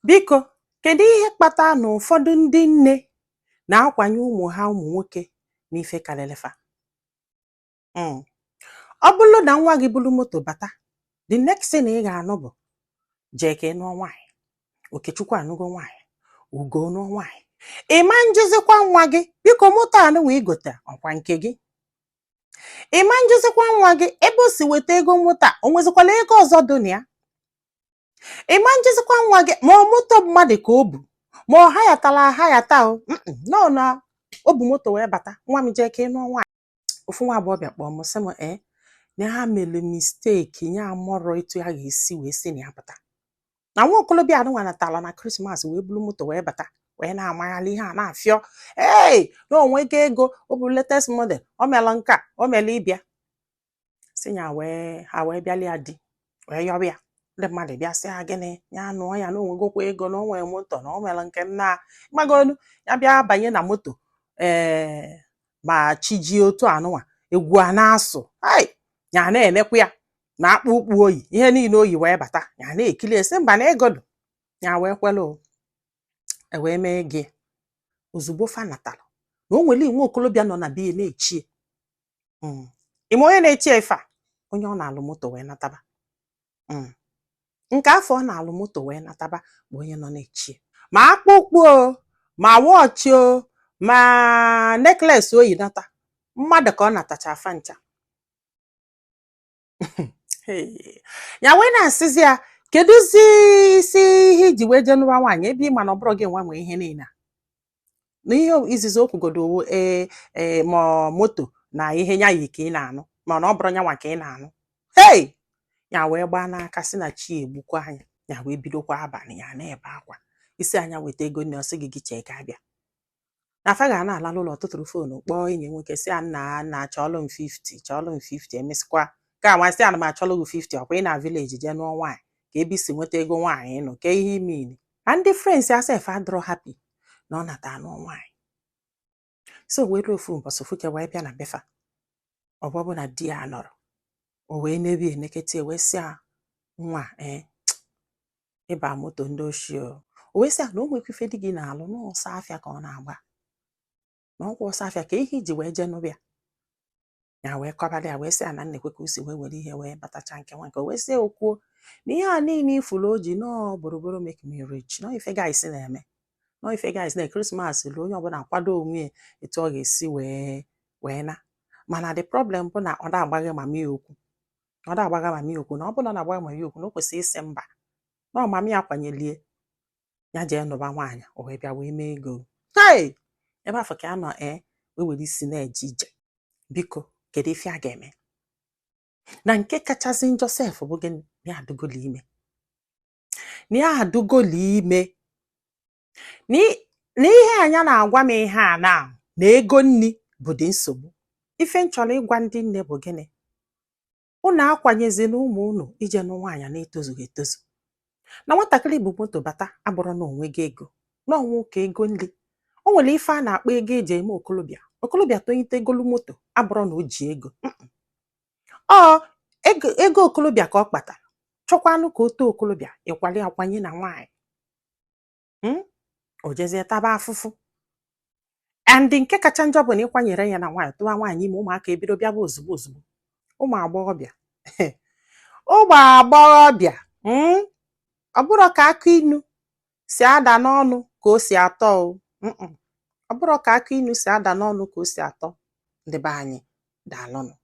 Biko, kedu ihe kpatara na ụfọdụ ndị nne na-akwanye ụmụ ha ụmụ nwoke n'ife karịrị fa? Ọ bụrụ na nwa gị buru moto bata, the next thing ị ga-anụ bụ jee ka ị nụọ nwaanyị. Okechukwu anụgo nwaanyị, Ugo nụọ nwaanyị. Ị ma njụzikwa nwa gị, biko, moto anụnwa igote ọkwa nke gị? Ị ma njụzikwa nwa gị ebe o si weta ego moto a, o nwezikwala ego ọzọ dị na ya? Ị ma njụzikwa nwa gị ma ọ moto mmadụ ka o bu, ma ọ hayatala ahayata o nọ na o bu moto wee bata. Nwa m, jee ka ị nụọ nwaanyị. Ofu nwa agbọghọbịa kpọọ m, sị m ee, na ha mere mistake, ya amụrọ etu ya ga-esi wee si na ya pụta na nwa okolobịa anụnwa natala na Christmas wee buru moto wee bata, wee na-amaghalị ihe a na-afịọ ee, na onwego ego, o bụ latest model, o mere nke a, o mere ịbịa si ya wee ha wee bịali ya di wee yọba ya. Ndị mmadụ bịa sị ya gịnị, ya nụọ ya, na onwegokwa ego, na o nwere moto, na o nwere nke m na magonu ya bịa banye na moto ee, ma chi ji otu anụnwa, egwu a na-asụ ai, ya na-enekwa ya na akpụ ụkpụ oyi, ihe niile oyi wee bata, ya na-ekili esi mba na ego dụ ya wee kwelu o. E wee mee gị ozugbo fa natara na o nwere nwa okolobịa nọ na biya na-echie. Ime onye na-echi ife a, onye ọ na-alụ moto wee nataba. Nke afọ ọ na-alụ moto wee nataba bụ onye nọ na-echie, ma akpụkpụ o, ma watch o, ma necklace oyi nata mmadụ ka ọ natacha afa ncha. Hey. Ya wee na-asịzi ya, kedụzi isi ihe iji wee jee nụwa nwaanyị ebe ị ma na ọ bụrụ gị nwa nwee ihe niile a? Na ihe izizi o kwugodo owo ee ee, ma moto na ihe ya yi ka ị na-anụ, mana ọ bụrụ nyanwa ka ị na-anụ. Hey, ya wee gbaa n'aka si na chi egbukwa anya ya, wee bidokwa abalị ya na-ebe akwa isi anya weta ego nne. Ọsị gị gị chee ka abịa na afa ga na-ala n'ụlọ, tụtụrụ phone kpọọ enyi nwoke, sị ya, nna, nna, chọọlụ m 50, chọọlụ m 50. Emesịkwa ka nwa sị, ana m achọlụ gị 50, ọkwa ị na village jee nụọ nwaanyị ka ebe isi nweta ego nwaanyị ịnụ ka ihe ime na ndị friends ya sef adịrọ happy na ọ nata anụ nwaanyị. So were ofu mbọsị fuke wee bịa na befa, ọ bụ na di ya nọrọ, o wee nebi enekete, wee sị ya, nwa ee, ịba moto ndị ochie o. O wee sị ya na o nwekwa ife di gị na-alụ n'ọsọ afịa ka ọ na-agba, na ọkwa ọsọ afịa ka ihe iji wee jee nụbịa. Ya wee kọbara ya, wee sị ya na nnekwe ka o si wee were ihe wee batacha nke nwa nke o, wee sị ya okwuo na ihe a niile ifuru o ji nọọ boroboro make me rich, nọọ ife guys na-eme, nọọ ife guys na Christmas lu, onye ọbụla akwado onwe ya etu ọ ga-esi wee na. Mana the problem bụ na ọ da-agbagha mami ya okwu, ọ da-agbagha mami ya okwu, na ọ bụrụ na ọ na-agbagha mami ya okwu, na o kwesịrị ịsị mba, na ọ mami ya kwanyelie ya jee nụba nwaanyị, o wee bịa wee mee ego. Hey! Ebe afọ ka a nọ ee, wee were isi na-eje ije. Biko, kedu ife a ga-eme? Na nke kachasị njọ sef bụ gịnị? Na ya adụgola ime, na ya adụgola ime, na ihe anya na-agwa m ihe a na ego nni bụ dị nsogbu. Ife m chọrọ ịgwa ndị nne bụ gịnị? Unu akwanyezina ụmụ unu ije nụ nwaanyị na-etozughị etozu. Na nwatakịrị bụ moto bata abụrụ na onwe gị ego na ọnwụ ka ego nri. O nwere ife a na-akpọ ego eji eme okolobịa. Okolobịa tonyite egolu moto abụrụ na o ji ego. Ọ ego, ego okolobịa ka ọ kpatara, chọkwanụ ka o too okolobịa, ịkwali akwanye na nwaanyị. O jezie taba afụfụ. And nke kacha njọ bụ na ịkwanyere ya na nwaanyị, tụwa nwaanyị ime, ụmụaka ebido bịaba ozugbo ozugbo. Ụmụ agbọghọbịa, ụmụ agbọghọbịa, Ọ bụrụ ka akụ inu si ada n'ọnụ ka o si atọ o. Ọ bụrụ ka akụ inu si ada n'ọnụ ka o si atọ. Ndị be anyị, daalụnụ.